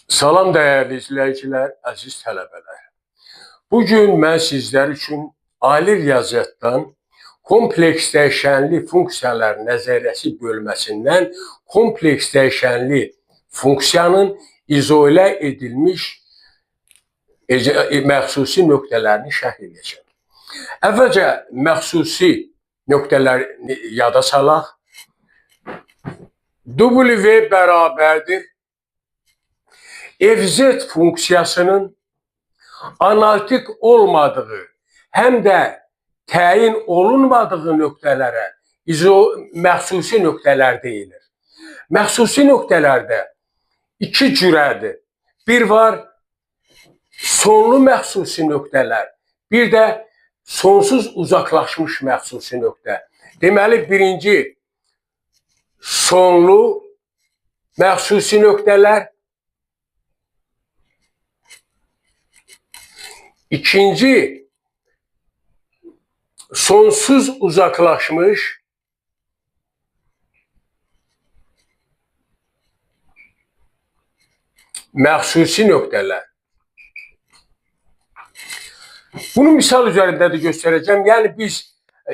Salam dəyərli izləyicilər, əziz tələbələr. Bugün mən sizlər üçün ali riyaziyyatdan kompleks dəyişənli funksiyalar nəzəriyyəsi bölməsindən kompleks dəyişənli funksiyanın izolə edilmiş məxsusi nöqtələrini şərh edəcəm. Əvvəlcə məxsusi nöqtələri yada salaq. W bərabərdir fz funksiyasının analitik olmadığı, həm də təyin olunmadığı nöqtələrə məxsusi nöqtələr deyilir. Məxsusi nöqtələrdə iki cürədir. Bir var sonlu məxsusi nöqtələr, bir də sonsuz uzaqlaşmış məxsusi nöqtə. Deməli, birinci sonlu məxsusi nöqtələr, İkinci, sonsuz uzaklaşmış məxsusi nöqtələr. Bunu misal üzərində də göstərəcəm. Yəni biz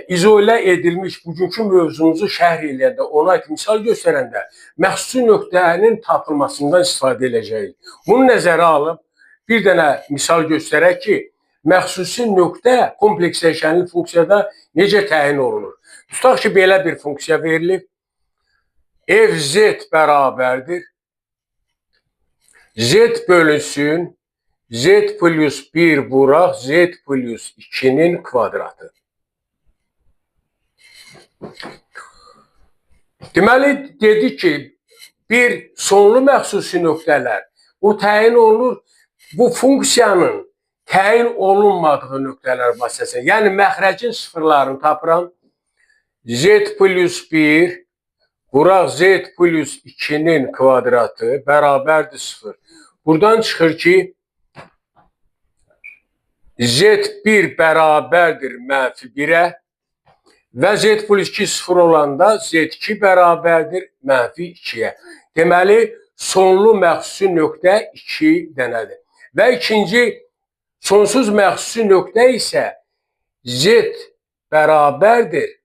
izolə edilmiş bugünkü mövzumuzu şərh eləyəndə, ona aid misal göstərəndə məxsusi nöqtənin tapılmasından istifadə edəcəyik. Bunu nəzərə alıb bir dənə misal göstərək ki, məxsusi nöqtə kompleks dəyişənli funksiyada necə təyin olunur? Tutaq ki, belə bir funksiya verilib. Fz bərabərdir z bölünsün z plus 1 vuraq z plus 2-nin kvadratı. Deməli, dedik ki, bir sonlu məxsusi nöqtələr, o təyin olunur bu funksiyanın təyin olunmadığı nöqtələr vasitəsilə. Yəni, məxrəcin sıfırlarını tapıram. Z plus 1 vuraq z plus 2-nin kvadratı bərabərdir 0. Buradan çıxır ki, z1 bərabərdir mənfi 1-ə və z plus 2 0 olanda z2 bərabərdir mənfi 2-yə. Deməli, sonlu məxsusi nöqtə 2 dənədir. Və ikinci sonsuz məxsusi nöqtə isə z bərabərdir.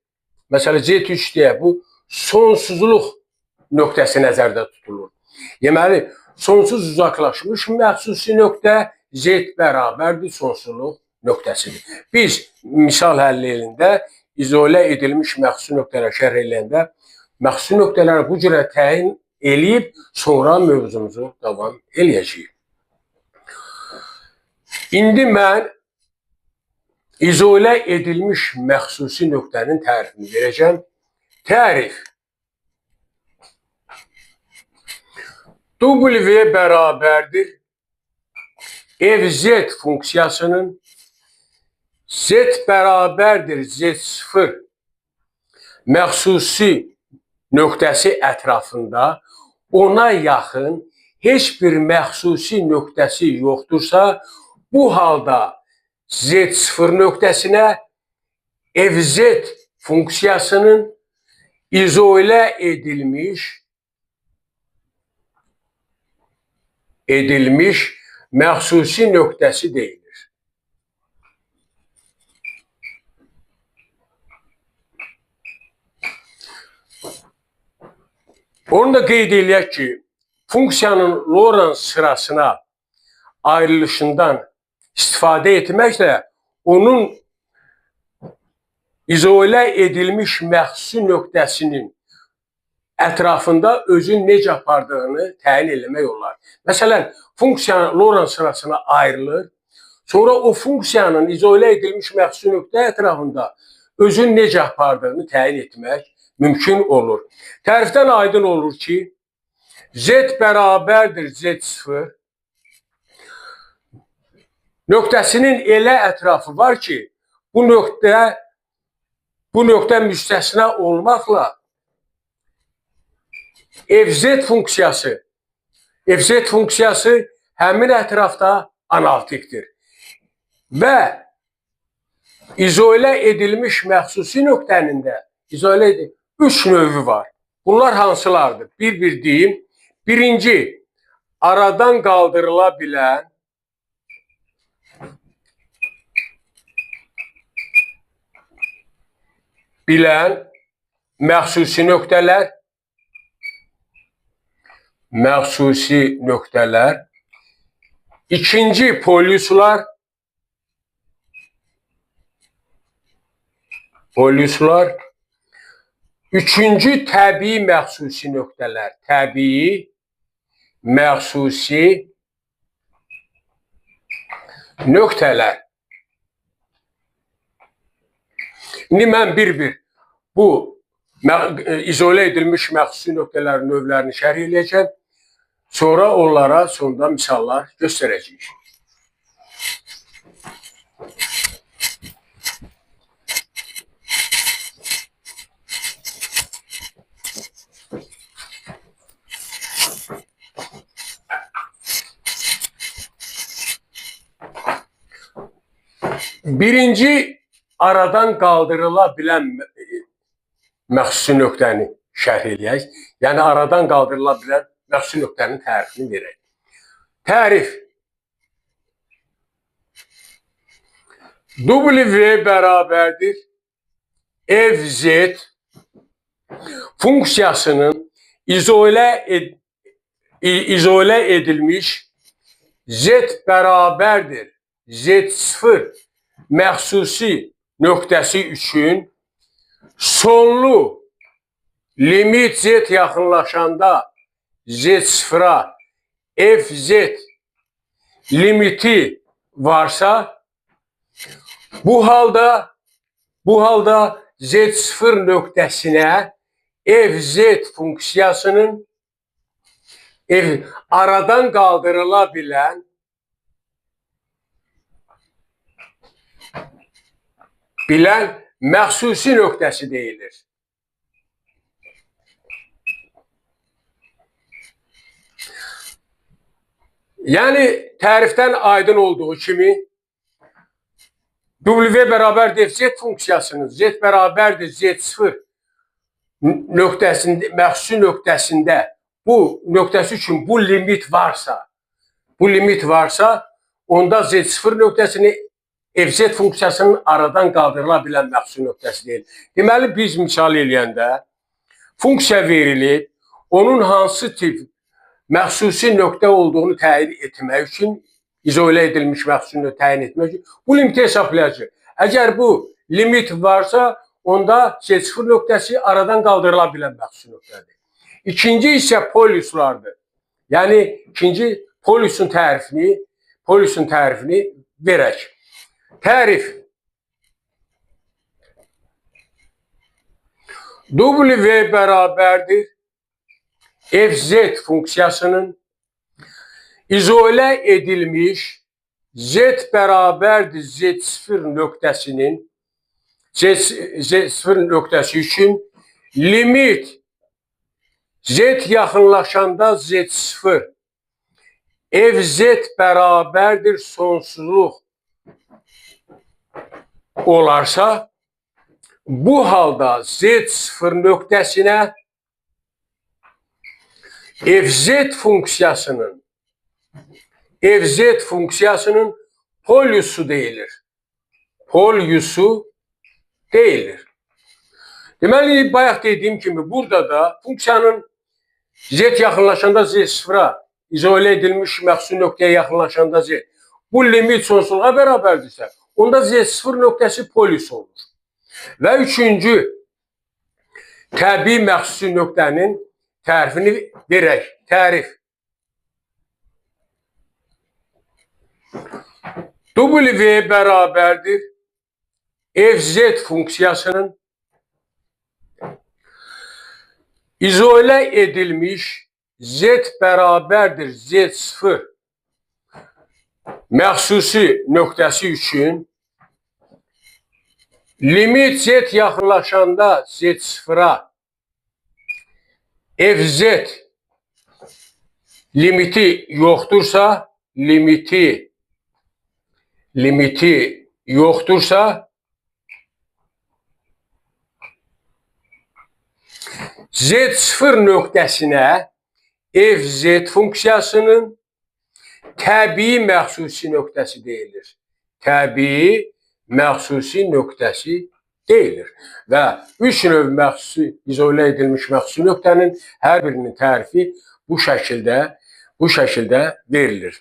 Məsələn, z3 deyək, bu sonsuzluq nöqtəsi nəzərdə tutulur. Deməli, sonsuz uzaqlaşmış məxsusi nöqtə z bərabərdir sonsuzluq nöqtəsidir. Biz misal həll elində izolə edilmiş məxsusi nöqtələr şərh eləyəndə məxsusi nöqtələri bu cürə təyin eləyib sonra mövzumuzu davam eləyəcəyik. İndi mən izolə edilmiş məxsusi nöqtənin tərifini verəcəm. Tərif. W bərabərdir fz funksiyasının z bərabərdir z0 məxsusi nöqtəsi ətrafında ona yaxın heç bir məxsusi nöqtəsi yoxdursa, bu halda z0 nöqtəsinə fz funksiyasının izolə edilmiş məxsusi nöqtəsi deyilir. Onu da qeyd eləyək ki, funksiyanın Lorentz sırasına ayrılışından istifadə etməklə onun izolə edilmiş məxsusi nöqtəsinin ətrafında özün necə apardığını təyin eləmək olar. Məsələn, funksiya Lorentz sırasına ayrılır. Sonra o funksiyanın izolə edilmiş məxsusi nöqtə ətrafında özün necə apardığını təyin etmək mümkün olur. Tərifdən aydın olur ki, z bərabərdir z0 nöqtəsinin elə ətrafı var ki, bu nöqtə müstəsna olmaqla fz funksiyası həmin ətrafda analitikdir. Və izolə edilmiş məxsusi nöqtənin də 3 növü var. Bunlar hansılardır? Bir-bir deyim. Birinci, aradan qaldırıla bilən məxsusi nöqtələr, ikinci polyuslar, üçüncü təbii məxsusi nöqtələr, İndi mən bir-bir bu izolə edilmiş məxsusi nöqtələrin növlərini şərh eləyəcəm. Sonra onlara sonda misallar göstərəcəyik. Birinci aradan qaldırıla bilən məxsusi nöqtəni şərh eləyək. Yəni, aradan qaldırıla bilən məxsusi nöqtənin tərifini verək. Tərif. W bərabərdir fz funksiyasının izolə edilmiş z bərabərdir z0 məxsusi nöqtəsi üçün sonlu limit z yaxınlaşanda z0-a fz limiti varsa, bu halda z0 nöqtəsinə fz funksiyasının aradan qaldırıla bilən məxsusi nöqtəsi deyilir. Yəni, tərifdən aydın olduğu kimi W bərabərdir z funksiyasının z bərabərdir z0 nöqtəsində, məxsusi nöqtəsində bu nöqtəsi üçün bu limit varsa, onda z0 nöqtəsini fz funksiyasının aradan qaldırıla bilən məxsusi nöqtəsi deyil. Deməli, biz misal eləyəndə funksiya verilib, onun hansı tip məxsusi nöqtə olduğunu təyin etmək üçün, izolə edilmiş məxsusi nöqtə təyin etmək üçün bu limiti hesablayacaq. Əgər bu limit varsa, onda z0 nöqtəsi aradan qaldırıla bilən məxsusi nöqtədir. İkinci isə polyuslardır. Yəni, ikinci polusun tərifini verək. Tərif. W bərabərdir fz funksiyasının izolə edilmiş z bərabərdir z0 nöqtəsinin z0 nöqtəsi üçün limit z yaxınlaşanda z0 fz bərabərdir sonsuzluq olarsa, bu halda z0 nöqtəsinə fz funksiyasının polyusu deyilir. Polyusu deyilir. Deməli, bayaq dediyim kimi burada da funksiyanın z yaxınlaşanda z0-a, izolə edilmiş məxsusi nöqtəyə yaxınlaşanda z, bu limit sonsuzluğa bərabərdirsə, onda z0 nöqtəsi polyus olur. Və üçüncü təbii məxsusi nöqtənin tərifini verək. Tərif. W bərabərdir fz funksiyasının izolə edilmiş z bərabərdir z0 məxsusi nöqtəsi üçün limit z yaxınlaşanda z0-a fz limiti yoxdursa, limiti yoxdursa, z0 nöqtəsinə fz funksiyasının təbii məxsusi nöqtəsi deyilir. Təbii məxsusi nöqtəsi deyilir. Və üç növ məxsusi, izolə edilmiş məxsusi nöqtənin hər birinin tərifi bu şəkildə verilir.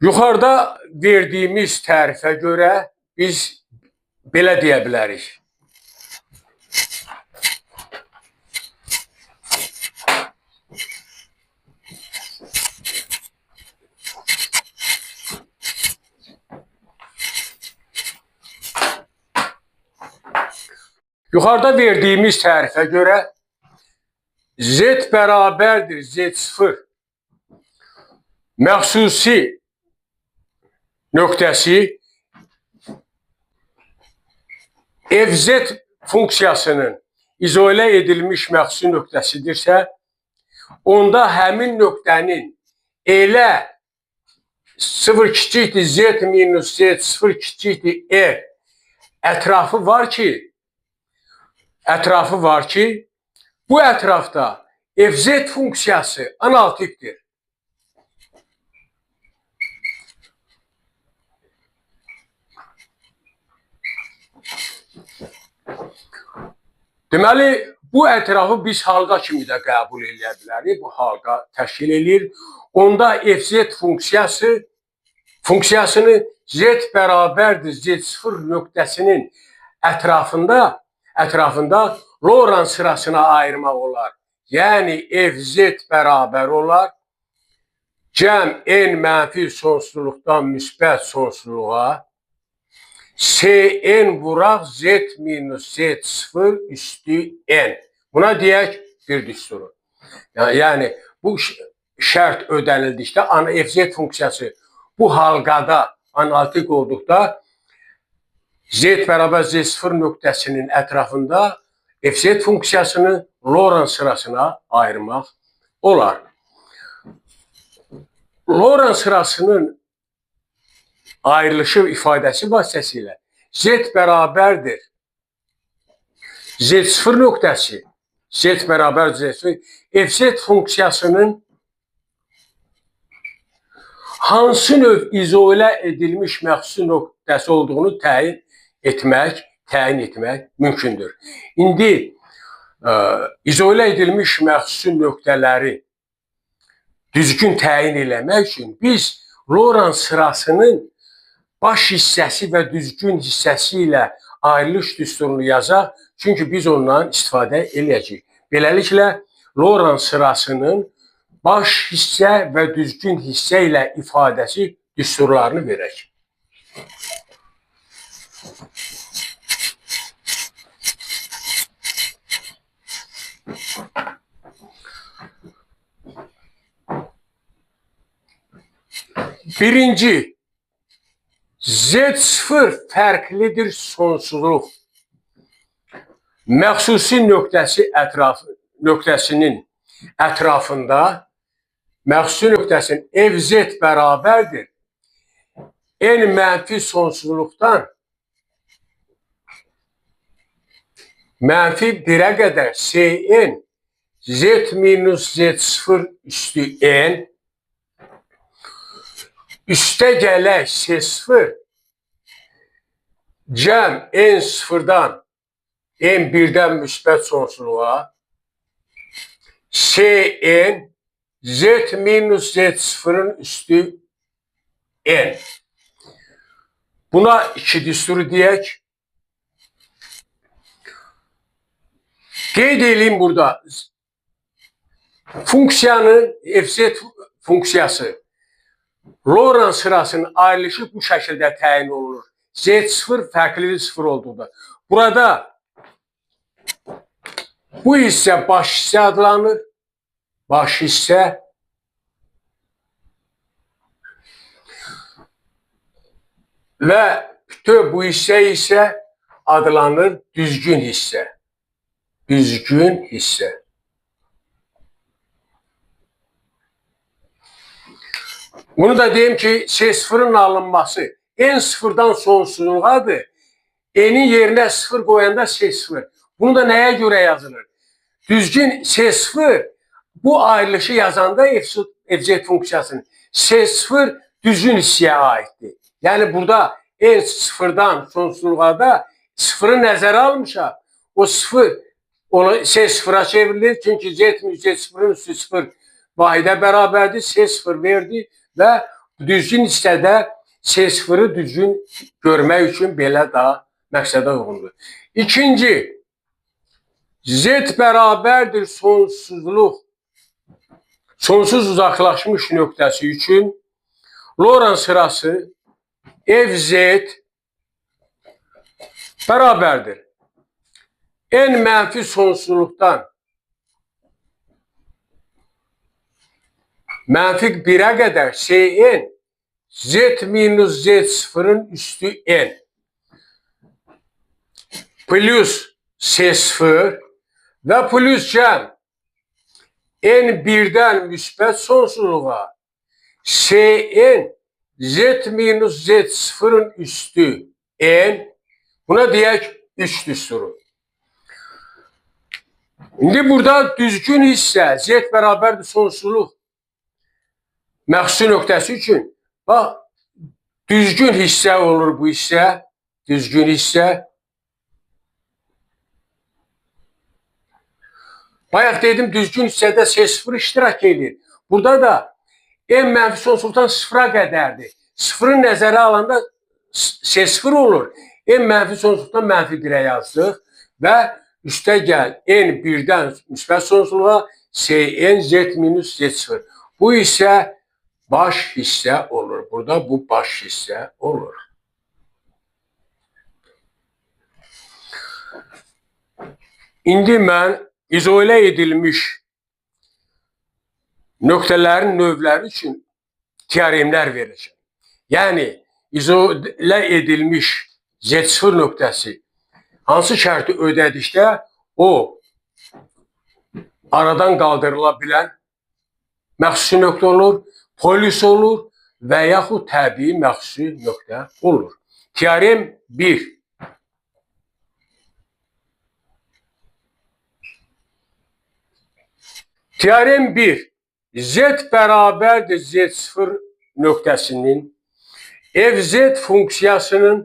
Yuxarıda verdiyimiz tərifə görə biz belə deyə bilərik. Yuxarıda verdiyimiz tərifə görə Z bərabərdir Z0 məxsusi nöqtəsi fz funksiyasının izolə edilmiş məxsusi nöqtəsidirsə, onda həmin nöqtənin elə 0 kiçikdir Z minus Z0 kiçikdir R ətrafı var ki, bu ətrafda fz funksiyası analitikdir. Deməli, bu ətrafı biz halqa kimi də qəbul edə bilərik. Bu halqa təşkil eləyir. Onda fz funksiyasını z bərabərdir z0 nöqtəsinin ətrafında Loran sırasına ayırmaq olar. Yəni, fz bərabər olar. Cəm n mənfi sonsuzluqdan müsbət sonsuzluğa Sn vuraq z minus z0 üstü n. Buna deyək bir düsturu. Yəni, bu şərt ödənildikdə fz funksiyası bu halqada analitik olduqda z bərabər z0 nöqtəsinin ətrafında fz funksiyasını Loran sırasına ayırmaq olar. Loran sırasının ayrılışı ifadəsi vasitəsilə z bərabərdir z0 nöqtəsi, z bərabər z0, fz funksiyasının hansı növ izolə edilmiş məxsusi nöqtəsi olduğunu təyin etmək mümkündür. İndi izolə edilmiş məxsusi nöqtələri düzgün təyin eləmək üçün biz Loran sırasının baş hissəsi və düzgün hissəsi ilə ayrılış düsturunu yazaq, çünki biz ondan istifadə eləyəcəyik. Beləliklə, Loran sırasının baş hissə və düzgün hissə ilə ifadəsi düsturlarını verək. Birinci, Z0 fərqlidir sonsuzluq. Məxsusi nöqtəsinin ətrafında məxsusi nöqtəsinin fz bərabərdir n mənfi sonsuzluqdan mənfi 1-ə qədər Sn z minus z0 üstü n üstə gələk S0 cəm N0-dan N1-dən müsbət sonsuzluğa Sn Z minus Z0-ın üstü N. Buna iki düsturu deyək. Qeyd edeyim burada. Funksiyanın fz funksiyası Loran sırasının ayrılışı bu şəkildə təyin olunur. Z0 fərqlidir 0 olduqda. Burada bu hissə baş hissə adlanır. Baş hissə. Və bütöv bu hissə isə adlanır düzgün hissə. Düzgün hissə. Bunu da deyim ki, S0-ın alınması N0-dan sonsuzluğadır. N'in yerinə 0 qoyanda S0. Bunu da nəyə görə yazılır? Düzgün S0 Bu ayrılışı yazanda fz funksiyasının S0 düzgün hissəyə aiddir. Yəni burada n sıfırdan sonsuzluğa da sıfırı nəzərə almışaq. O sıfır S0-a çevrilir. Çünki z minus Z0-ın üstü 0 vahidə bərabərdir. S0 verdi və düzgün hissədə S0-ı düzgün görmək üçün belə daha məqsədə uyğundur. İkinci, z bərabərdir sonsuzluq, sonsuz uzaqlaşmış nöqtəsi üçün Lorentz sırası fz bərabərdir. N mənfi sonsuzluqdan mənfi 1-ə qədər Sn z minus Z0-ın üstü n plus S0 və plus cəm n1-dən müsbət sonsuzluğa Sn z minus Z0-ın üstü n, buna deyək 3 düsturu. İndi burada düzgün hissə z bərabərdir sonsuzluq məxsusi nöqtəsi üçün bax, düzgün hissə olur bu hissə, düzgün hissə. Bayaq dedim, düzgün hissədə S0 iştirak edir. Burada da n mənfi sonsuzluqdan sıfıra qədərdir. Sıfırı nəzərə alanda S0 olur. N mənfi sonsuzluqdan mənfi 1-ə yazdıq və üstə gəl n 1-dən müsbət sonsuzluğa Sn z minus Z0. Bu hissə baş hissə olur. Burada bu baş hissə olur. İndi mən izolə edilmiş nöqtələrin növləri üçün teoremlər verəcəm. Yəni, izolə edilmiş Z0 nöqtəsi hansı şərti ödədikdə o aradan qaldırıla bilən məxsusi nöqtə olur, polis olur və yaxud təbii məxsusi nöqtə olur. Teorem 1. Teorem 1. Z bərabərdir Z0 nöqtəsinin fz funksiyasının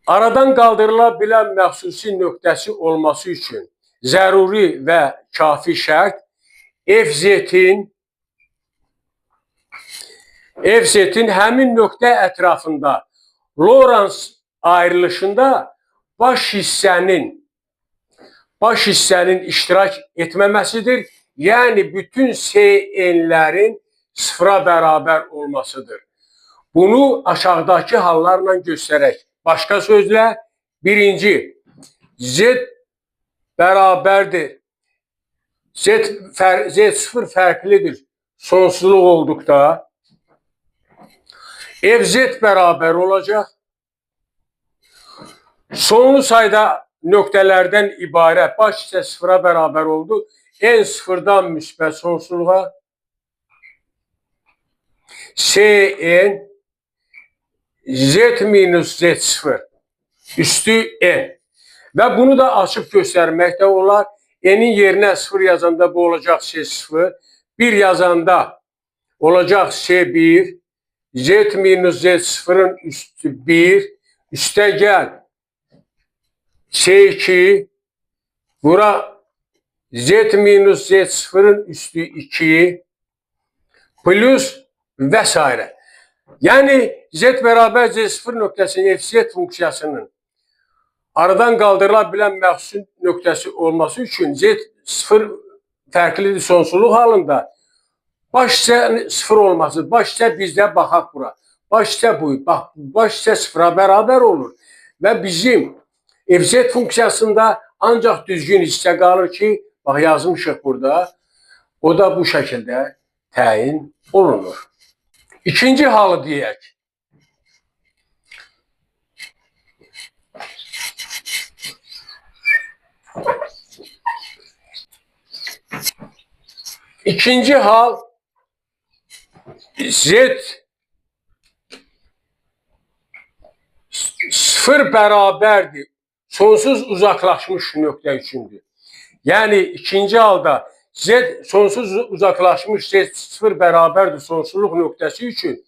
aradan qaldırıla bilən məxsusi nöqtəsi olması üçün zəruri və kafi şərt fz-in həmin nöqtə ətrafında Lorentz ayrılışında baş hissənin iştirak etməməsidir. Yəni bütün Sn-lərin sıfıra bərabər olmasıdır. Bunu aşağıdakı hallarla göstərək. Başqa sözlə, birinci, z bərabərdir. Z0 fərqlidir sonsuzluq olduqda fz bərabər olacaq. Sonlu sayda nöqtələrdən ibarət baş hissə sıfıra bərabər oldu. N sıfırdan müsbət sonsuzluğa Sn z minus Z0 üstü n. Və bunu da açıb göstərmək də olar. N'in yerinə 0 yazanda bu olacaq S0. 1 yazanda olacaq S1. Z minus Z0-ın üstü 1. Üstə gəl S2. Bura Z minus Z0-ın üstü 2. Plus və s. Yəni Z bərabər Z0 nöqtəsinin fz funksiyasının aradan qaldırıla bilən məxsusi nöqtəsi olması üçün Z0 fərqlidir sonsuzluq halında baş hissə 0 olması. Baş hissə bizdə baxaq bura. Baş hissə bu. Bax, baş hissə 0-a bərabər olur. Və bizim fz funksiyasında ancaq düzgün hissə qalır ki, bax yazmışıq burada, o da bu şəkildə təyin olunur. İkinci halı deyək. İkinci hal Z 0 bərabərdir. Sonsuz uzaqlaşmış nöqtə üçündür. Yəni ikinci halda z sonsuz uzaqlaşmış z0 bərabərdir sonsuzluq nöqtəsi üçün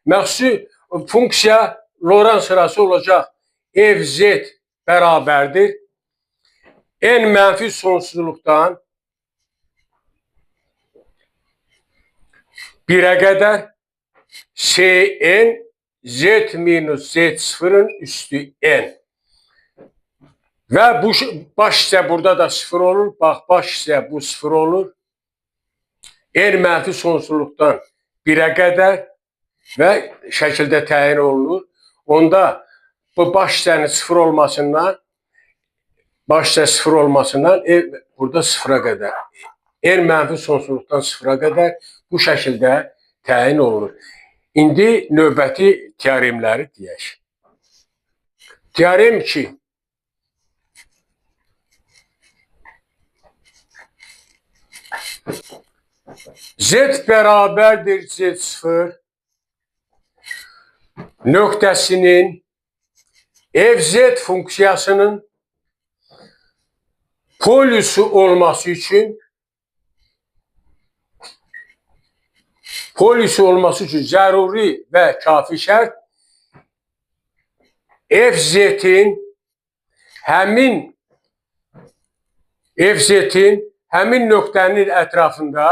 məxsusi funksiya Lorentz sırası olacaq. Fz bərabərdir n mənfi sonsuzluqdan 1-ə qədər Sn z minus z0-ın üstü n. Və bu baş hissə burada da 0 olur. Bax, baş hissə bu 0 olur. N mənfi sonsuzluqdan 1-ə qədər və şəkildə təyin olunur. Onda bu baş hissənin 0 olmasından burada 0-a qədər. N mənfi sonsuzluqdan 0-a qədər bu şəkildə təyin olunur. İndi növbəti teoremləri deyək. Teorem 2. Z bərabərdir Z0 nöqtəsinin fz funksiyasının polusu olması üçün zəruri və kafi şərt fz-in həmin nöqtənin ətrafında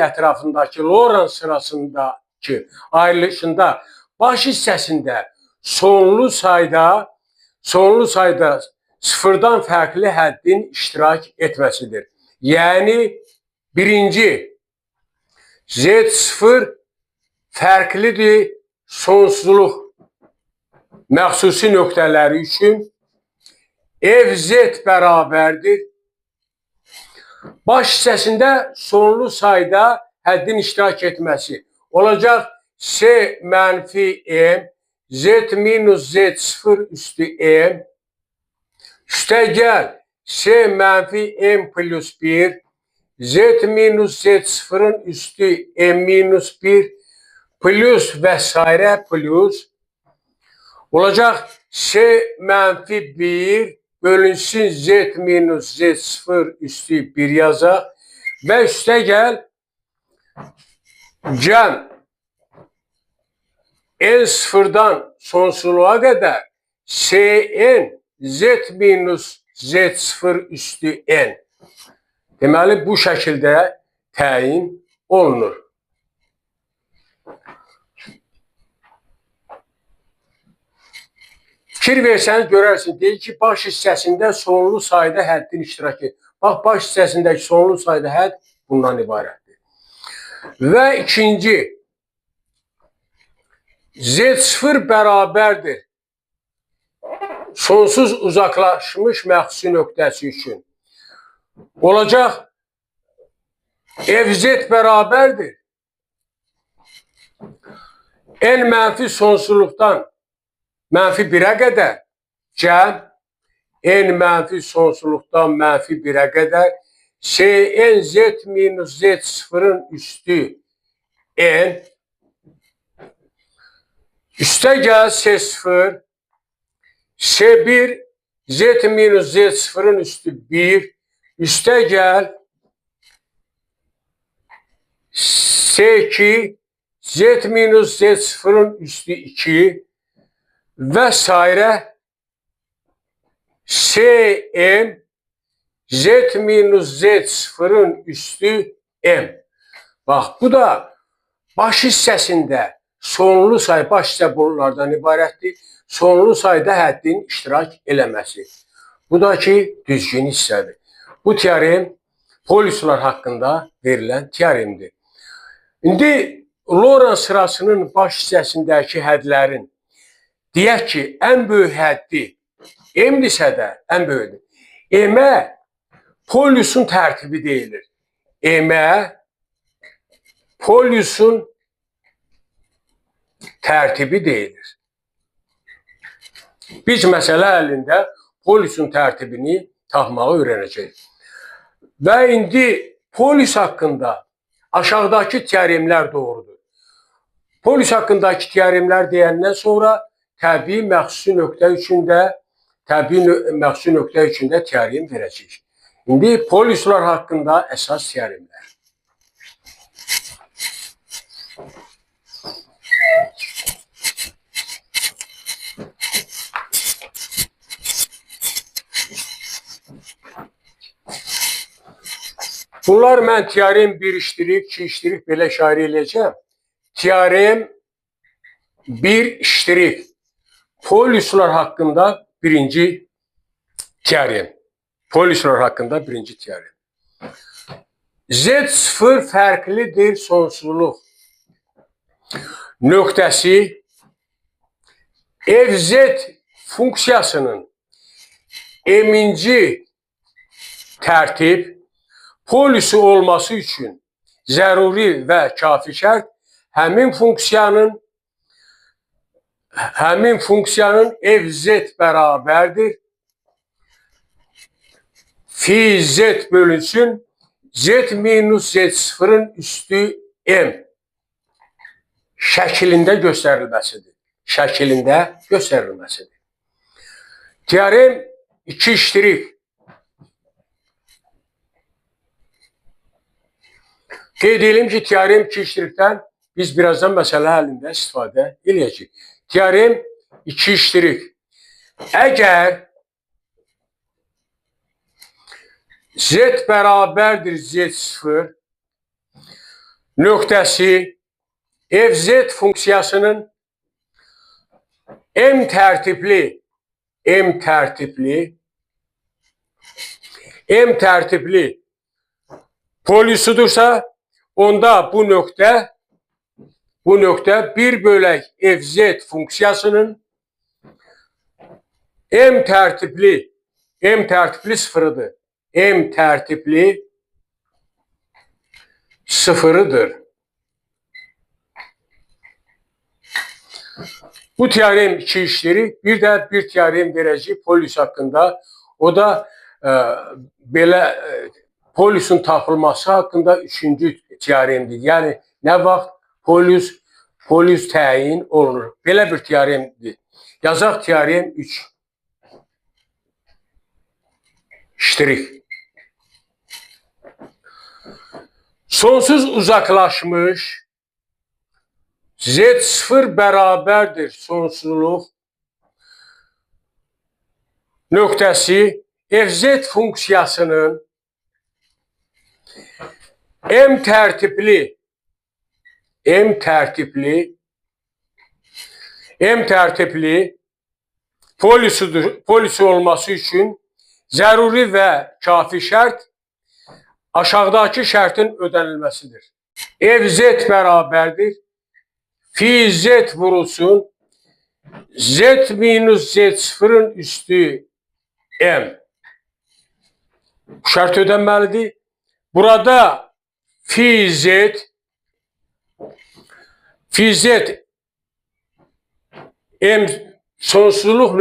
ətrafındakı Lorentz sırasındakı ayrılışında baş hissəsində sonlu sayda sıfırdan fərqli həddin iştirak etməsidir. Yəni birinci Z0 fərqlidir sonsuzluq məxsusi nöqtələri üçün fz bərabərdir. Baş hissəsində sonlu sayda həddin iştirak etməsi olacaq S mənfi M Z minus Z0 üstü M üstə gəl S mənfi M plus 1 Z minus Z0-ın üstü M minus 1 plus və sairə plus olacaq S mənfi 1 bölünsün Z minus Z0 üstü 1 yazaq və üstə gəl cəm N sıfırdan sonsuzluğa qədər Sn Z minus Z0 üstü N. Deməli, bu şəkildə təyin olunur. Fikir versəniz görərsiniz, deyir ki, baş hissəsində sonlu sayda həddin iştirakı. Bax, baş hissəsindəki sonlu sayda hədd bundan ibarətdir. Və ikinci, Z0 bərabərdir sonsuz uzaqlaşmış məxsusi nöqtəsi üçün. Olacaq fz bərabərdir n mənfi sonsuzluqdan mənfi 1-ə qədər cəm n mənfi sonsuzluqdan mənfi 1-ə qədər Sn z minus z0-ın üstü n üstə gəl S0 S1 z minus z0-ın üstü 1 üstə gəl S2 Z minus Z0-ın üstü 2 və sairə Sm Z minus Z0-ın üstü M. Bax, bu da baş hissəsində sonlu say, baş hissə bunlardan ibarətdir. Sonlu sayda həddin iştirak eləməsi. Bu da ki, düzgün hissədir. Bu teorem poluslar haqqında verilən teoremdir. İndi Lorentz sırasının baş hissəsindəki hədlərin deyək ki, ən böyük həddi M-dirsə də ən böyükdür. M-ə polusun tərtibi deyilir. M-ə polusun tərtibi deyilir. Biz məsələ əlində polusun tərtibini tapmağı öyrənəcəyik. Və indi polus haqqında aşağıdakı teoremlər doğrudur. Polus haqqındakı teoremlər deyəndən sonra təbii məxsusi nöqtə üçün də teorem verəcəyik. İndi polislər haqqında əsas teoremlər. Bunlar mən teorem 1 iştirib, 2 iştirib belə işarə eləyəcəm. Teorem 1 iştirib. Polislər haqqında birinci teorem. Polislər haqqında birinci teorem. Z0 fərqlidir sonsuzluq nöqtəsi fz funksiyasının m-inci tərtib polisi olması üçün zəruri və kafi şərt həmin funksiyanın fz bərabərdir fi z bölünsün z minus z0-ın üstü m şəklində göstərilməsidir. Şəklində göstərilməsidir. Teorem 2 ştrix. Qeyd edelim ki, teorem 2 ştrixdən biz birazdan məsələ həllində istifadə eləyəcəyik. Teorem 2 ştrix. Əgər z bərabərdir z0 nöqtəsi fz funksiyasının m tərtibli polisudursa, onda bu nöqtə 1 bölək fz funksiyasının m tərtibli sıfırıdır. M tərtibli sıfırıdır. Bu teorem 2 işleri, bir də bir teorem verəcək polis haqqında. O da belə polisin tapılması haqqında üçüncü teoremdir. Yəni nə vaxt polis təyin olunur. Belə bir teoremdir. Yazaq teorem 3. Ştrix. Sonsuz uzaqlaşmış Z0 bərabərdir sonsuzluq nöqtəsi fz funksiyasının m tərtibli polisi olması üçün zəruri və kafi şərt aşağıdakı şərtin ödənilməsidir. Fz bərabərdir fi z vurulsun z minus z0-ın üstü m. Bu şərt ödənməlidir. Burada fi z m sonsuzluq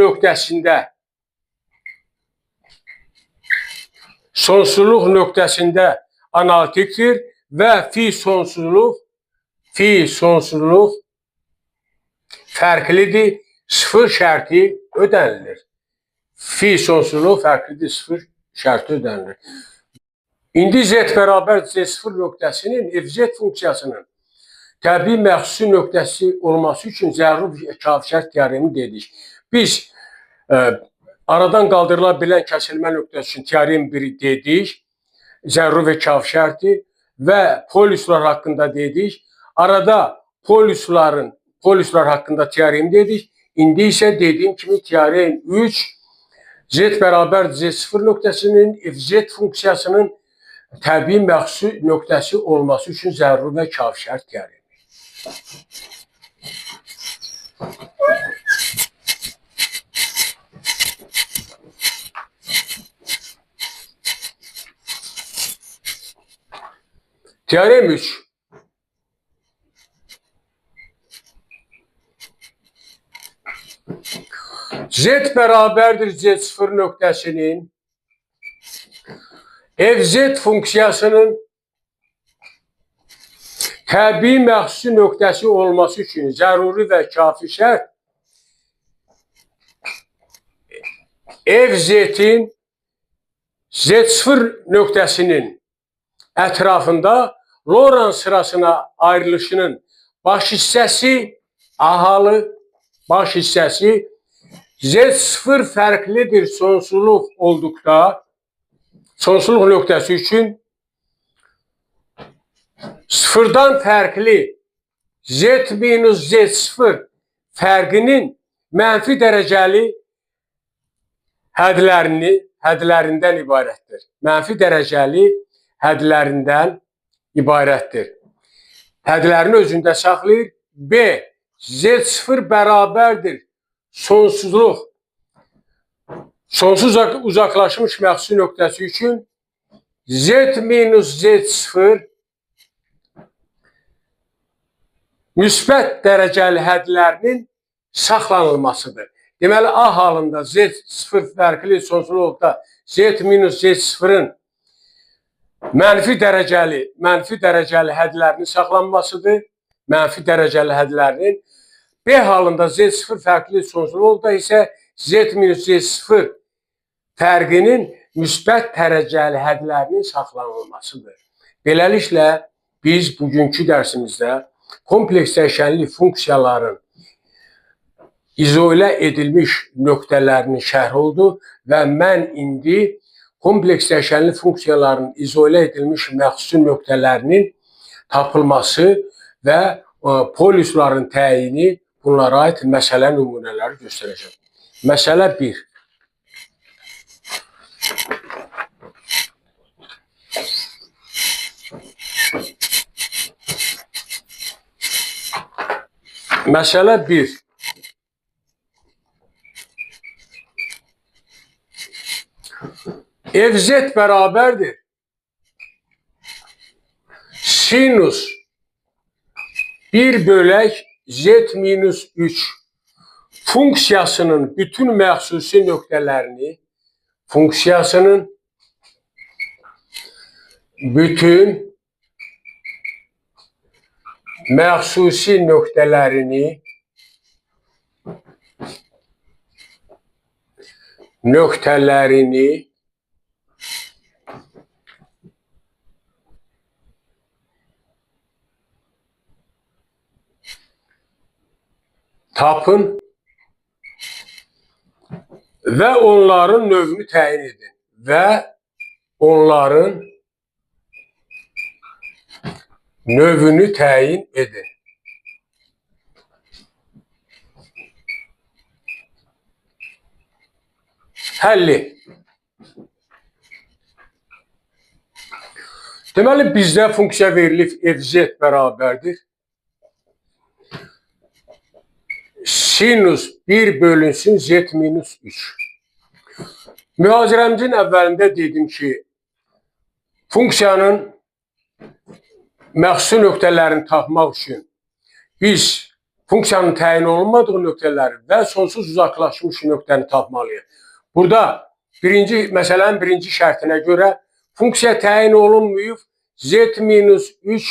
nöqtəsində analitikdir və fi sonsuzluq fərqlidir, sıfır şərti ödənilir. Fi sonsuzluq fərqlidir, sıfır şərti ödənilir. İndi z bərabər z0 nöqtəsinin fz funksiyasının təbii məxsusi nöqtəsi olması üçün zəruri kafi şərt teoremi dedik. Biz aradan qaldırıla bilən kəsilmə nöqtəsi üçün teorem 1-i dedik, zəruri və kafi şərti və polislər haqqında dedik. Arada polislər haqqında teorem dedik. İndi isə dediyim kimi teorem 3 z bərabər z0 nöqtəsinin fz funksiyasının təbii məxsusi nöqtəsi olması üçün zəruri və kafi şərt teoremi. Teorem 3. Z bərabərdir Z0 nöqtəsinin fz funksiyasının təbii məxsusi nöqtəsi olması üçün zəruri və kafi şərt fz-in Z0 nöqtəsinin ətrafında Lorentz sırasına ayrılışının baş hissəsi A halı, baş hissəsi Z0 fərqlidir sonsuzluq olduqda, sonsuzluq nöqtəsi üçün sıfırdan fərqli Z minus Z0 fərqinin mənfi dərəcəli hədlərindən ibarətdir. Mənfi dərəcəli hədlərindən ibarətdir. Hədlərini özündə saxlayır. B, Z0 bərabərdir sonsuzluq. Sonsuz uzaqlaşmış məxsusi nöqtəsi üçün Z minus Z0 müsbət dərəcəli hədlərinin saxlanılmasıdır. Deməli, A halında Z0 fərqli sonsuzluqda Z minus Z0-ın mənfi dərəcəli hədlərinin saxlanmasıdır. Mənfi dərəcəli hədlərinin. B halında Z0 fərqli sonsuzluqda isə Z minus Z0 fərqinin müsbət dərəcəli hədlərinin saxlanılmasıdır. Beləliklə, biz bugünkü dərsimizdə kompleks dəyişənli funksiyaların izolə edilmiş nöqtələrinin şərhi oldu və mən indi kompleks dəyişənli funksiyaların izolə edilmiş məxsusi nöqtələrinin tapılması və polusların təyini, bunlara aid məsələ nümunələri göstərəcəm. Məsələ 1. Məsələ 1. Fz bərabərdir sinus 1 bölək z minus 3 funksiyasının bütün məxsusi nöqtələrini, funksiyasının bütün məxsusi nöqtələrini tapın və onların növünü təyin edin. Və onların növünü təyin edin. Həlli. Deməli, bizdə funksiya verilib fz bərabərdir sinus 1 bölünsün z minus 3. Mühazirəmizin əvvəlində dedim ki, funksiyanın məxsusi nöqtələrini tapmaq üçün biz funksiyanın təyin olunmadığı nöqtələri və sonsuz uzaqlaşmış nöqtəni tapmalıyıq. Burada məsələnin birinci şərtinə görə funksiya təyin olunmayıb, z minus 3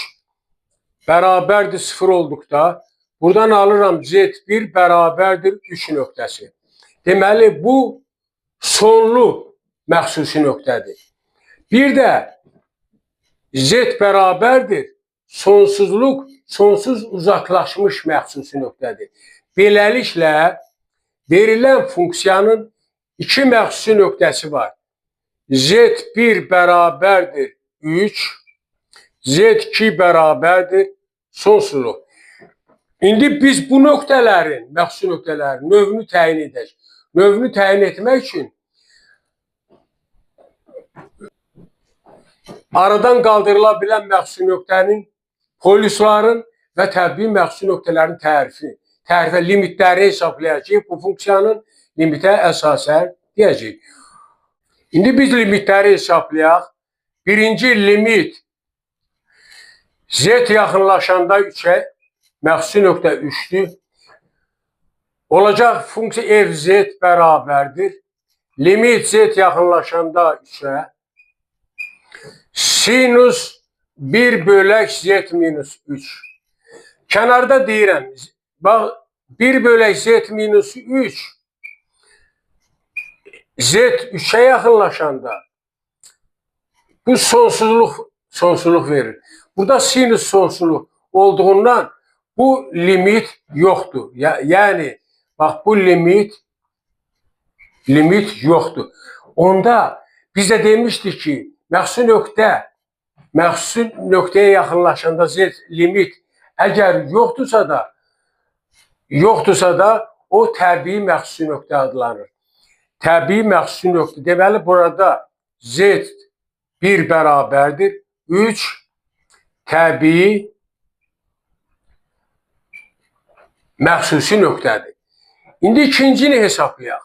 bərabərdir 0 olduqda, buradan alıram z1 bərabərdir 3 nöqtəsi. Deməli, bu sonlu məxsusi nöqtədir. Bir də z bərabərdir sonsuzluq, sonsuz uzaqlaşmış məxsusi nöqtədir. Beləliklə, verilən funksiyanın iki məxsusi nöqtəsi var. Z1 bərabərdir 3, Z2 bərabərdir sonsuzluq. İndi biz bu nöqtələrin, məxsusi nöqtələrin növünü təyin edək. Növünü təyin etmək üçün aradan qaldırıla bilən məxsusi nöqtənin, polusların və təbii məxsusi nöqtələrin tərifə limitləri hesablayacağıq. Bu funksiyanın limitə əsasən deyəcəyik. İndi biz limitləri hesablayaq. Birinci limit z yaxınlaşanda 3-ə, məxsusi nöqtə 3-dür. Olacaq funksiya fz bərabərdir. Limit z yaxınlaşanda 3-ə sinus 1 bölək z minus 3. Kənarda deyirəm, bax 1 bölək z minus 3 z 3-ə yaxınlaşanda Bu sonsuzluq verir. Burada sinus sonsuzluq olduğundan bu limit yoxdur. Yəni, bax, bu limit yoxdur. Onda biz də demişdik ki, məxsusi nöqtəyə yaxınlaşanda z limit əgər yoxdursa da o təbii məxsusi nöqtə adlanır. Təbii məxsusi nöqtə. Deməli, burada z1 bərabərdir 3 təbii məxsusi nöqtədir. İndi ikincini hesablayaq.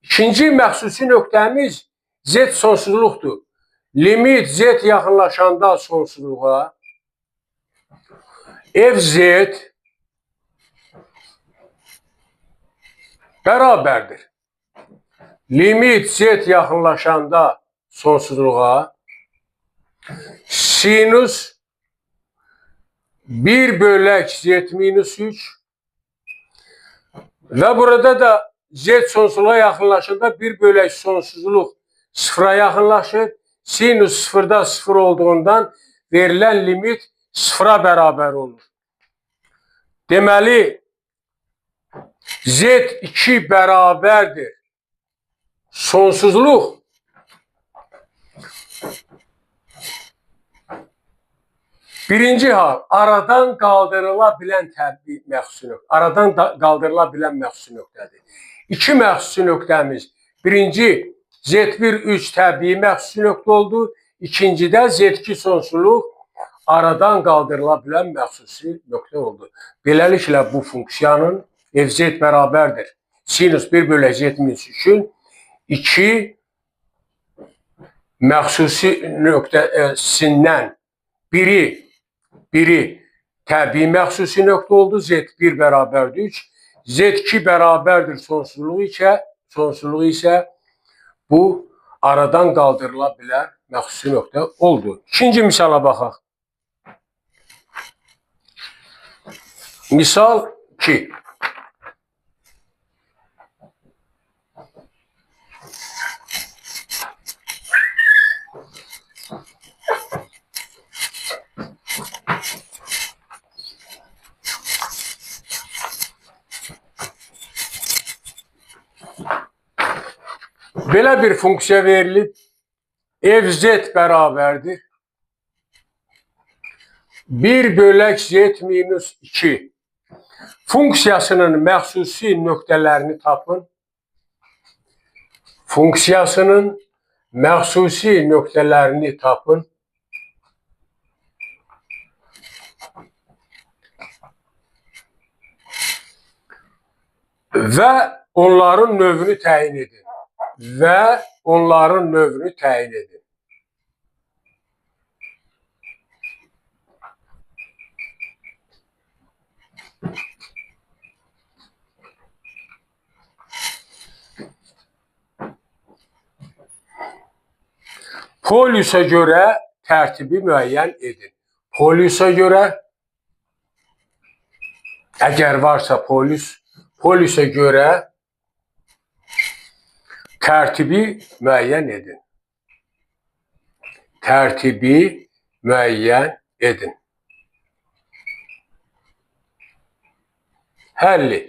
İkinci məxsusi nöqtəmiz z sonsuzluqdur. Limit z yaxınlaşanda sonsuzluğa fz bərabərdir. Limit z yaxınlaşanda sonsuzluğa sinus 1 bölək z minus 3 və burada da z sonsuzluğa yaxınlaşanda 1 bölək sonsuzluq sıfıra yaxınlaşır. Sinus sıfırda sıfır olduğundan verilən limit sıfıra bərabər olur. Deməli, z2 bərabərdir sonsuzluq. Birinci hal, aradan qaldırıla bilən təbii məxsusi nöqtə. Aradan qaldırıla bilən məxsusi nöqtədir. İki məxsusi nöqtəmiz. Birinci, Z1 3 təbii məxsusi nöqtə oldu. İkincidə Z2 sonsuzluq aradan qaldırıla bilən məxsusi nöqtə oldu. Beləliklə bu funksiyanın fz bərabərdir sinus 1 bölək z minus 3-ün 2 məxsusi nöqtəsindən biri təbii məxsusi nöqtə oldu. Z1 bərabərdir 3. Z2 bərabərdir sonsuzluq isə bu aradan qaldırıla bilən məxsusi nöqtə oldu. İkinci misala baxaq. Misal 2. Belə bir funksiya verilib. Fz bərabərdir 1 bölək z minus 2 funksiyasının məxsusi nöqtələrini tapın. Funksiyasının məxsusi nöqtələrini tapın. Və onların növünü təyin edin. Və onların növünü təyin edin. Polyusa görə tərtibi müəyyən edin. Polyusa görə, əgər varsa polyus, polyusa görə tərtibi müəyyən edin. Tərtibi müəyyən edin. Həlli.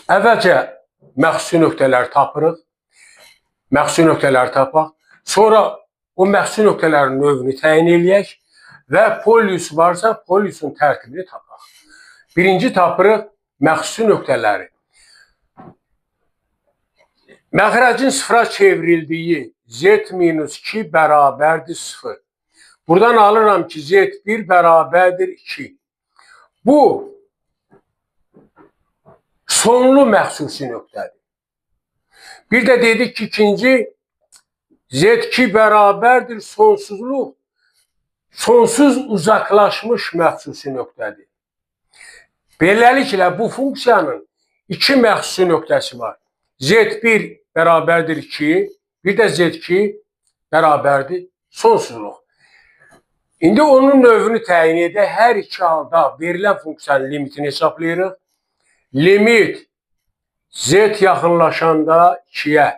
Əvvəlcə məxsusi nöqtələri tapırıq. Məxsusi nöqtələri tapaq. Sonra o məxsusi nöqtələrin növünü təyin eləyək və polyus varsa polyusun tərtibini tapaq. Birinci tapırıq məxsusi nöqtələri. Məxrəcin sıfıra çevrildiyi z minus 2 bərabərdir 0. Buradan alıram ki, z1 bərabərdir 2. Bu sonlu məxsusi nöqtədir. Bir də dedik ki, ikinci z2 bərabərdir sonsuzluq. Sonsuz uzaqlaşmış məxsusi nöqtədir. Beləliklə bu funksiyanın iki məxsusi nöqtəsi var. Z1 bərabərdir 2, bir də Z2 bərabərdir sonsuzluq. İndi onun növünü təyin edək. Hər iki halda verilən funksiyanın limitini hesablayırıq. Limit Z yaxınlaşanda 2-yə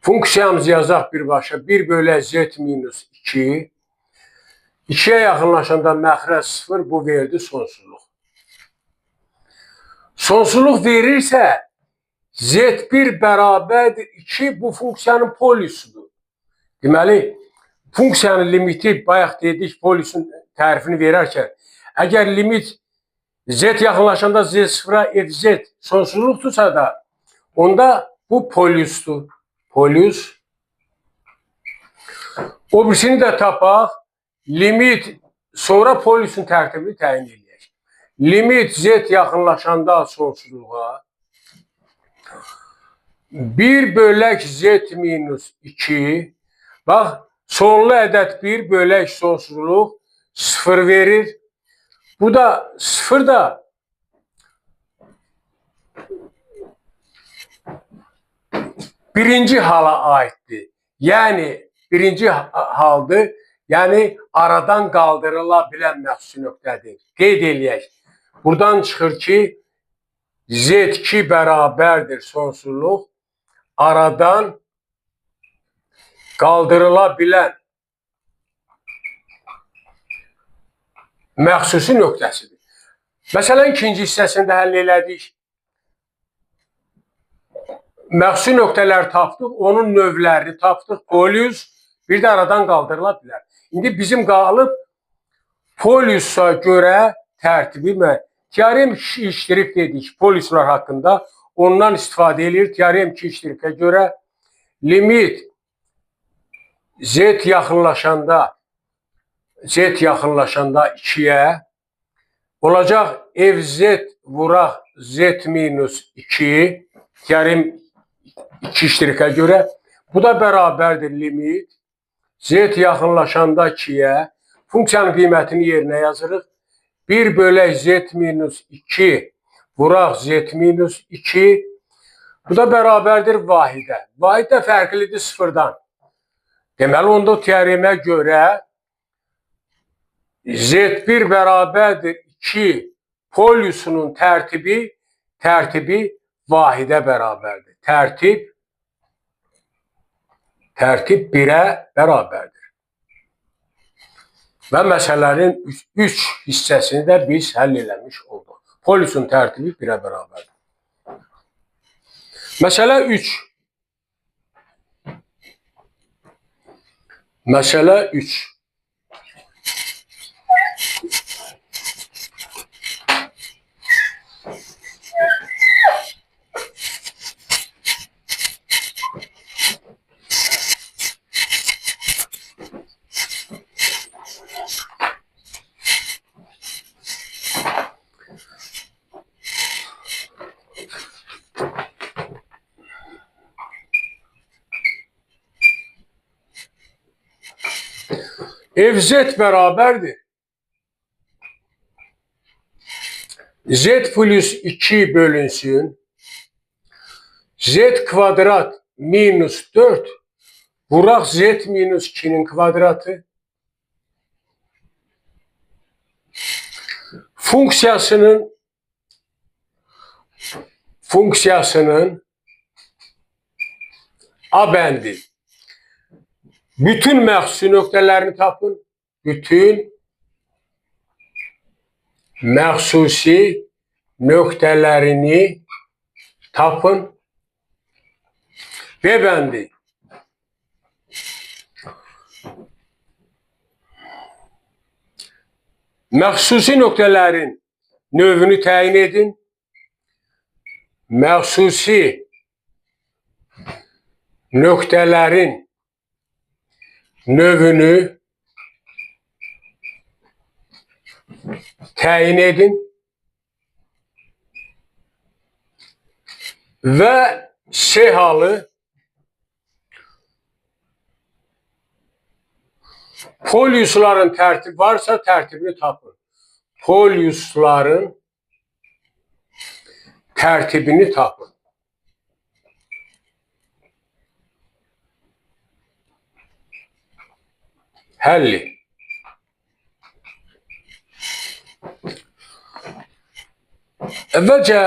Funksiyamızı yazaq birbaşa. 1 bölək z minus 2. 2-yə yaxınlaşanda məxrəc 0, bu verdi sonsuzluq. Sonsuzluq verirsə, z1 bərabərdir 2, bu funksiyanın poliusudur. Deməli, funksiyanın limiti, bayaq dedik, poliusun tərifini verərkən, əgər limit z yaxınlaşanda z0-a fz sonsuzluqdursa da, onda bu poliusdur. Polius. O birisini də tapaq. Limit, sonra poliusun tərtibini təyin eləyək. Limit z yaxınlaşanda sonsuzluğa 1 bölək z minus 2. Bax, sonlu ədəd 1 bölək sonsuzluq 0 verir. Bu da 0 da birinci hala aiddir. Yəni, birinci haldır. Yəni, aradan qaldırıla bilən məxsusi nöqtədir. Qeyd eləyək. Buradan çıxır ki, Z2 bərabərdir sonsuzluq. Aradan qaldırıla bilən məxsusi nöqtəsidir. Məsələn, ikinci hissəsini də həll elədik. Məxsusi nöqtələr tapdıq, onun növlərini tapdıq. Polius bir də aradan qaldırıla bilər. İndi bizim qalıb poliusa görə tərtibi teorem 2 ştrix dedik poliuslar haqqında. Ondan istifadə eləyir. Teorem 2 ştrixə görə limit z yaxınlaşanda 2-yə olacaq fz vuraq z minus 2 teorem 2 ştrixə görə. Bu da bərabərdir limit z yaxınlaşanda 2-yə funksiyanın qiymətini yerinə yazırıq. 1 bölək z minus 2 vuraq z minus 2. Bu da bərabərdir vahidə. Vahid də fərqlidir sıfırdan. Deməli, onda teoremə görə z1 bərabərdir 2 poliusunun tərtibi vahidə bərabərdir. Tərtib 1-ə bərabərdir. Və məsələnin 3 hissəsini də biz həll eləmiş olduq. Poliusun tərtibi 1-ə bərabərdir. Məsələ 3. Məsələ 3. Fz bərabərdir. Z plus 2 bölünsün. Z kvadrat minus 4 vuraq Z minus 2'nin kvadratı. Funksiyasının A bəndi. Bütün məxsusi nöqtələrini tapın. Bütün məxsusi nöqtələrini tapın. B bəndi. Məxsusi nöqtələrin növünü təyin edin. Məxsusi nöqtələrin növünü təyin edin. Və C halı poliusların tərtib varsa tərtibini tapın. Poliusların tərtibini tapın. Həlli. Əvvəlcə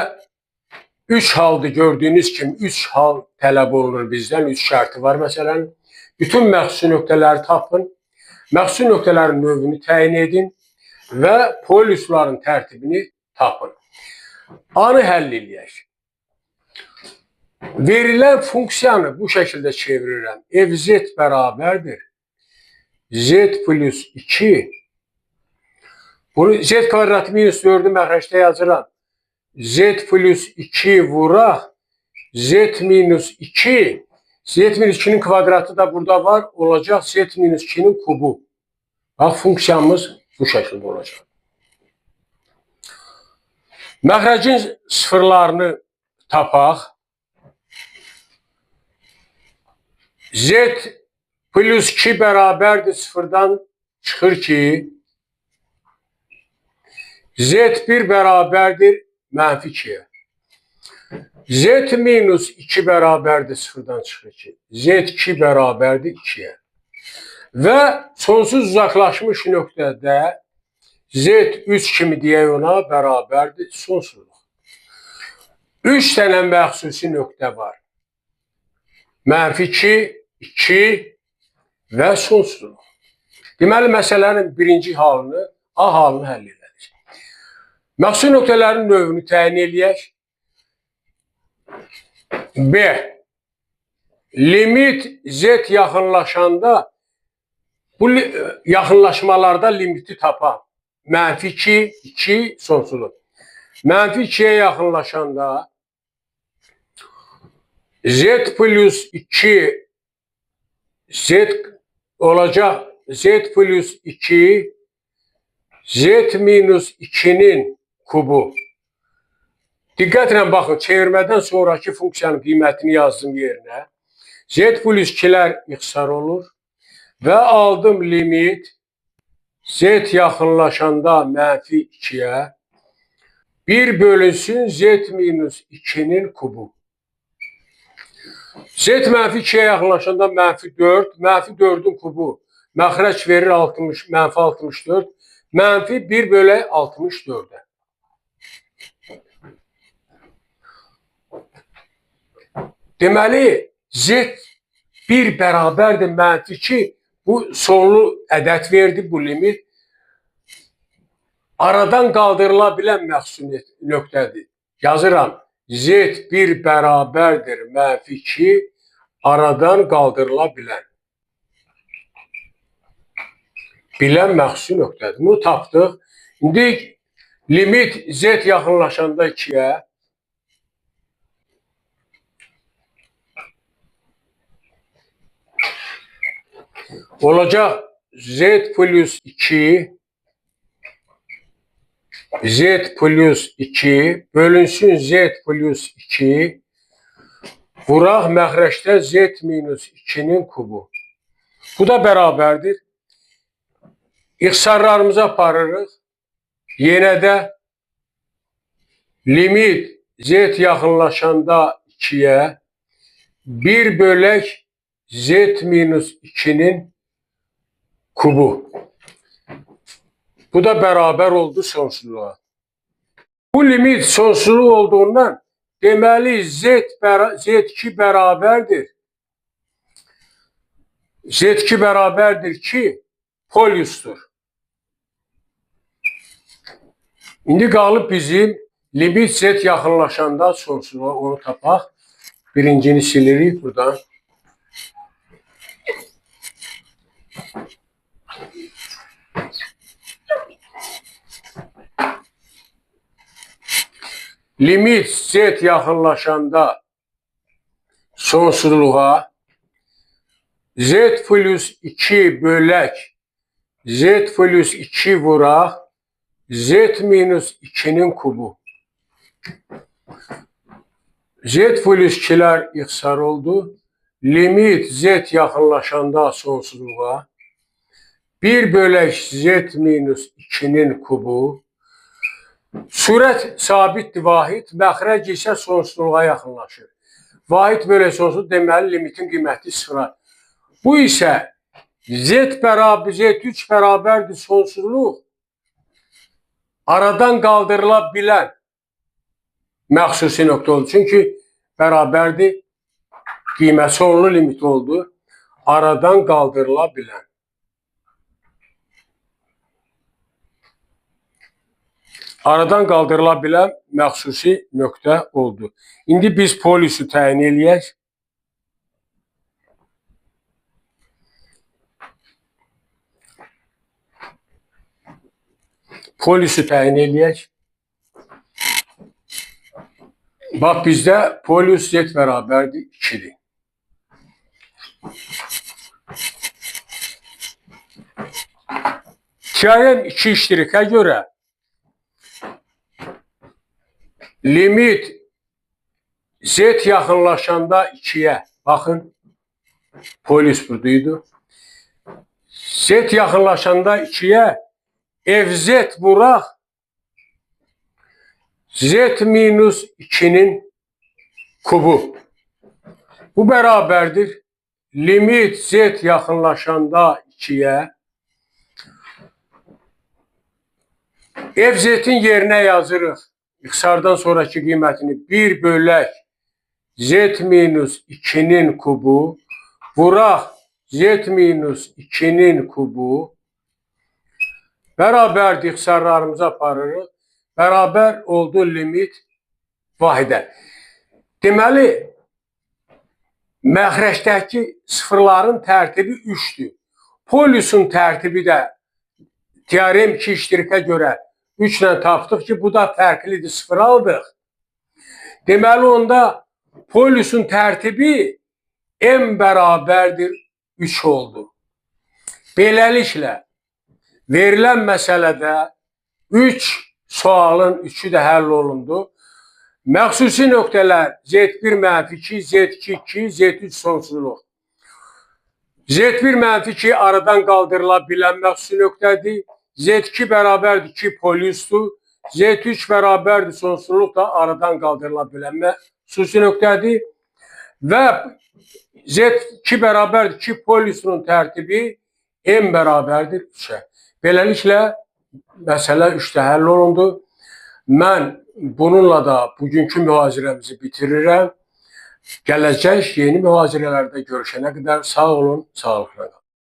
3 haldır, gördüyünüz kimi 3 hal tələb olunur bizdən, 3 şərti var məsələn. Bütün məxsusi nöqtələri tapın, məxsusi nöqtələrin növünü təyin edin və polusların tərtibini tapın. A-nı həll eləyək. Verilən funksiyanı bu şəkildə çevirirəm. Fz bərabərdir z plus 2. Bunu z kvadratı minus 4-ü məxrəcdə yazıram. Z plus 2 vuraq z minus 2. Z minus 2-nin kvadratı da burada var. Olacaq z minus 2-nin kubu. Bax, funksiyamız bu şəkildə olacaq. Məxrəcin sıfırlarını tapaq. Z plus 2 bərabərdir sıfırdan çıxır ki, Z1 bərabərdir mənfi 2-yə. Z minus 2 bərabərdir sıfırdan çıxır ki, Z2 bərabərdir 2-yə. Və sonsuz uzaqlaşmış nöqtədə Z3 kimi deyək ona bərabərdir sonsuzluq. 3 dənə məxsusi nöqtə var. Mənfi 2, 2 və sonsuzluq. Deməli, məsələnin birinci halını, A halını həll elədik. Məxsusi nöqtələrin növünü təyin eləyək. B. Limit Z yaxınlaşanda bu yaxınlaşmalarda limiti tapaq. Mənfi 2, 2 sonsuzluq. Mənfi 2-yə yaxınlaşanda Z plus 2 Z olacaq Z plus 2 Z minus 2-nin kubu. Diqqətlə baxın, çevirmədən sonraki funksiyanın qiymətini yazdım yerinə. Z plus 2-lər ixtisar olur və aldım limit Z yaxınlaşanda mənfi 2-yə 1 bölünsün Z minus 2-nin kubu. Z mənfi 2-yə yaxınlaşanda mənfi 4, mənfi 4-ün kubu məxrəc verir 60, mənfi 64, mənfi 1 bölək 64-ə. Deməli, Z 1 bərabərdir mənfi 2, bu sonlu ədəd verdi, bu limit. Aradan qaldırıla bilən məxsusi nöqtədir. Yazıram, Z1 bərabərdir mənfi 2, aradan qaldırıla bilən. Bilən məxsusi nöqtədir. Bunu tapdıq. İndi limit Z yaxınlaşanda 2-yə olacaq Z plus 2 Z plus 2 bölünsün Z plus 2 vuraq məxrəcdə Z minus 2-nin kubu. Bu da bərabərdir. İxtisarlarımızı aparırıq. Yenə də limit Z yaxınlaşanda 2-yə 1 bölək Z minus 2-nin kubu. Bu da bərabər oldu sonsuzluğa. Bu limit sonsuzluq olduğundan deməli Z2 bərabərdir. Z2 bərabərdir ki, polusdur. İndi qalıb bizim limit Z yaxınlaşanda sonsuzluğa onu tapaq. Birincini silirik buradan. Limit Z yaxınlaşanda sonsuzluğa Z plus 2 bölək Z plus 2 vuraq Z minus 2-nin kubu. Z plus 2-lər ixtisar oldu. Limit Z yaxınlaşanda sonsuzluğa 1 bölək Z minus 2-nin kubu. Sürət sabitdir vahid, məxrəc isə sonsuzluğa yaxınlaşır. Vahid bölək sonsuz deməli limitin qiyməti sıfıra. Bu isə Z bərabər Z3 bərabərdir sonsuzluq. Aradan qaldırıla bilən Məxsusi nöqtə oldu. Çünki bərabərdir, qiymət sonlu limit oldu. Aradan qaldırıla bilən. Aradan qaldırıla bilən məxsusi nöqtə oldu. İndi biz polüsü təyin eləyək. Polüsü təyin eləyək. Bax, bizdə polüs Z bərabərdir 2-dir. Teorem 2 iştirikə görə limit Z yaxınlaşanda 2-yə, baxın, polüs buradaydı. Z yaxınlaşanda 2-yə FZ vuraq Z minus 2-nin kubu. Bu bərabərdir. Limit Z yaxınlaşanda 2-yə FZ-in yerinə yazırıq. İxtisardan sonraki qiymətini 1 bölək Z minus 2-nin kubu vuraq Z minus 2-nin kubu bərabərdir, ixtisarlarımızı aparırıq. Bərabər oldu limit vahidə. Deməli, məxrəcdəki sıfırların tərtibi 3-dür. Polüsün tərtibi də teorem 2 iştirikə görə 3 ilə tapdıq ki, bu da fərqlidir, sıfır aldıq. Deməli, onda polüsün tərtibi M bərabərdir 3 oldu. Beləliklə, verilən məsələdə 3 sualın 3-ü də həll olundu. Məxsusi nöqtələr Z1 mənfi 2, Z2 2, Z3 sonsuzluq. Z1 mənfi 2 aradan qaldırıla bilən məxsusi nöqtədir. Z2 bərabərdir 2 polüsdür. Z3 bərabərdir sonsuzluq da aradan qaldırıla bilən məxsusi nöqtədir. Və Z2 bərabərdir 2 polüsünün tərtibi M bərabərdir 3-ə. Beləliklə, məsələ 3-də həll olundu. Mən bununla da bugünkü mühazirəmizi bitirirəm. Gələcək yeni mühazirələrdə görüşənə qədər sağ olun, sağlıqla qalın.